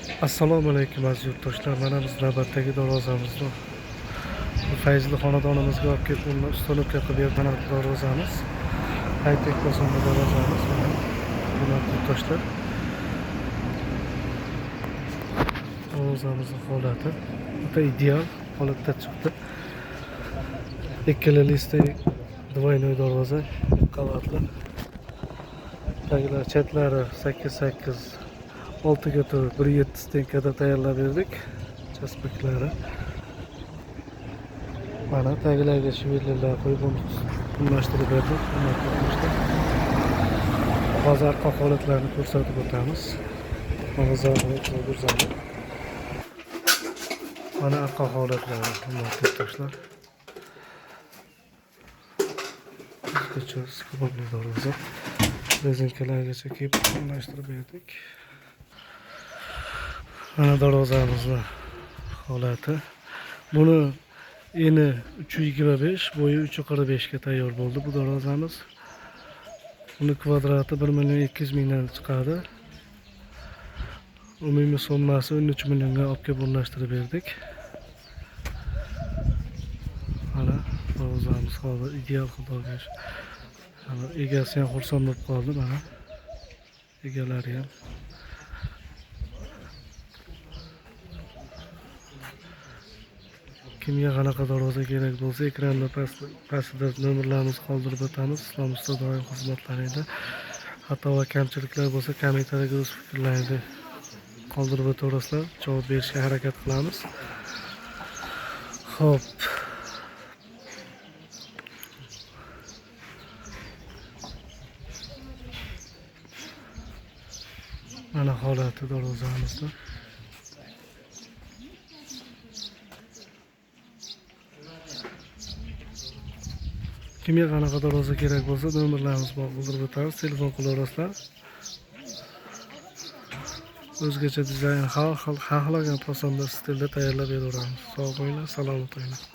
Assalomu alaykum aziz yurtdoshlar. Mana biz navbatdagi darvozamizni Fayzli xonadonimizga olib kelib, uni установка qilib bergan mana darvozamiz. High-tech fasonda darvozamiz mana. Hurmatli yurtdoshlar. Darvozamizning holati o'ta ideal holatda chiqdi. Ikkala listli двойной darvoza, qavatli. Tagilar chetlari 8-8 6 ga 4 1.7 stenkada tayyorlab berdik. Chaspaklari. Mana tagilarga shvilerlar qo'yib o'rnashtirib berdik. Hurmatli yurtdoshlar. Hozir arqa holatlarini ko'rsatib o'tamiz. Mana zali. Mana arqa holatlari, hurmatli yurtdoshlar. O'zgacha skromli darvoza. Rezinkalargacha kelib o'rnashtirib berdik. Mana darvozamizni holati. Buni eni 3.25, bo'yi 3.45 ga tayyor bo'ldi bu darvozamiz. Buni kvadrati 1 million 200 mingdan chiqadi. Umumiy summasi 13 millionga olib kelib o'rnashtirib berdik. Mana darvozamiz hozir ideal, xudoga shukr. Mana egasi ham xursand bo'lib qoldi mana. Egalari ham. Kimga qanaqa darvoza kerak bo'lsa, ekranda pastida nomerlarimizni qoldirib o'tamiz. Islom usta doim xizmatlaringda. Xato va kamchiliklar bo'lsa, kommentariyaga o'z fikrlaringizni qoldirib o'taverasizlar. Javob berishga harakat qilamiz. Xo'p. Mana holati darvozamizni. Kimga qanaqa darvoza kerak bo'lsa, nomerlarimiz bor, qoldirib o'tamiz, telefon qilaverasizlar. O'zgacha dizayn, har xil xohlagan fasonda, stilda tayyorlab beraveramiz. Sog' bo'linglar, salomat bo'linglar.